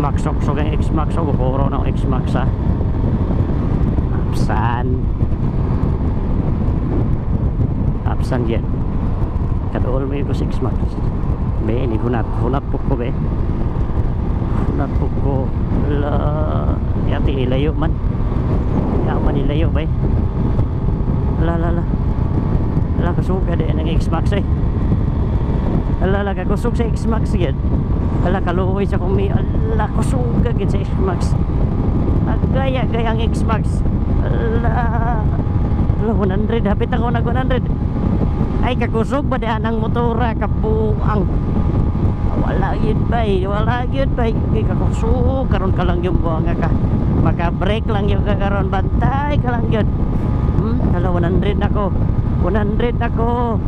X-Max, sok ang X-Max, oh, gukuro na ang X-Max ha. Absan. Absan yan. Kadool mo yung ko sa X-Max. Be, ni hunat. Hunat po ko, be. Hunat po ko. Ala, yati ilayo man. Ya man ilayo, be. Ala, ala, ala. Ala, kasuga di ng X-Max eh. Ala, ala, kakusog sa X-Max yan. Ala, kaluoy sa kumi. Ala, kusuga gid sa X-Max. Agay, agay ang X-Max. Ala, ala, 100. Hapit ako nag 100. Ay, kakusog ba diyan ang motora, kabuang. Wala yun bay, wala yun bay. Ay, kakusog. Karon ka lang yung buwanga ka. Maka-break lang yung karon, bantay ka lang yun. Hala, 100 na ko. 100 na ko.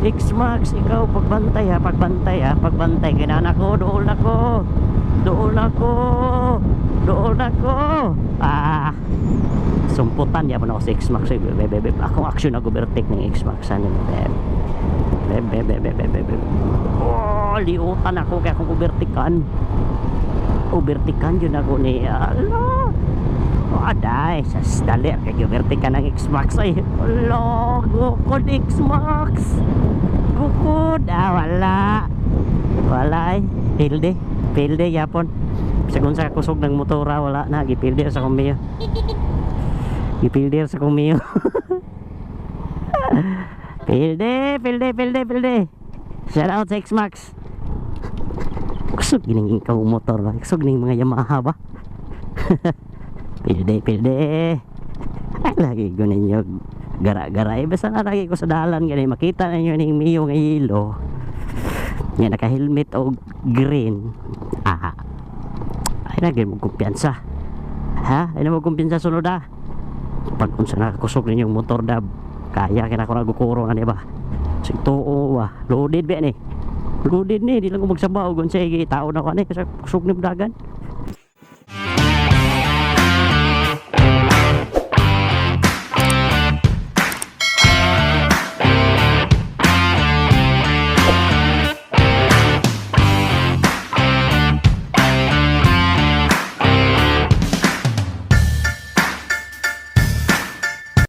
X-Max, ikaw, pagbantay ha, pagbantay ha, pagbantay. Kinana ko, dool na ko. Dool na ko. Dool na ko. Ah, sumputan ya ako sa X-Max. Eh. Be, be, be. Akong action na overtake ng X-Max. Ano, be, be, be, be, be, be, be. Oh, liutan ako kaya akong overtakean. Overtakean yun ako ni, ala. Oh, aday, sas dali kay overtake ka ng X-Max ay. Ala, gukod X-Max. Gukod, ah, wala. Wala ay. Pilde, pilde yapon. Sagun sa kusog ng motora, wala na gipilde sa akong miyo. Gipilde sa akong miyo. Pilde, pilde, pilde, pilde. Shout out sa X-Max. Kusog gining ikaw motor ba? Kusog ning mga Yamaha ba? Pilde, pilde. Ay, lagi ko ninyo gara-gara. Eh, basta na lagi ko sa dalan gani makita ninyo ning Mio nga yellow. Nga naka-helmet og green. Ah. Ay, lagi mo kumpiyansa. Ha? Ay na mo kumpiyansa sunod ah. Pag unsa nakakusog ninyong motor dab, kaya kina ko nagukuro na, di ba? Sig tuo ba? Loaded ba ni? Loaded ni, di lang ko magsaba og unsay tao na ko ani kasi kusog ni dagan.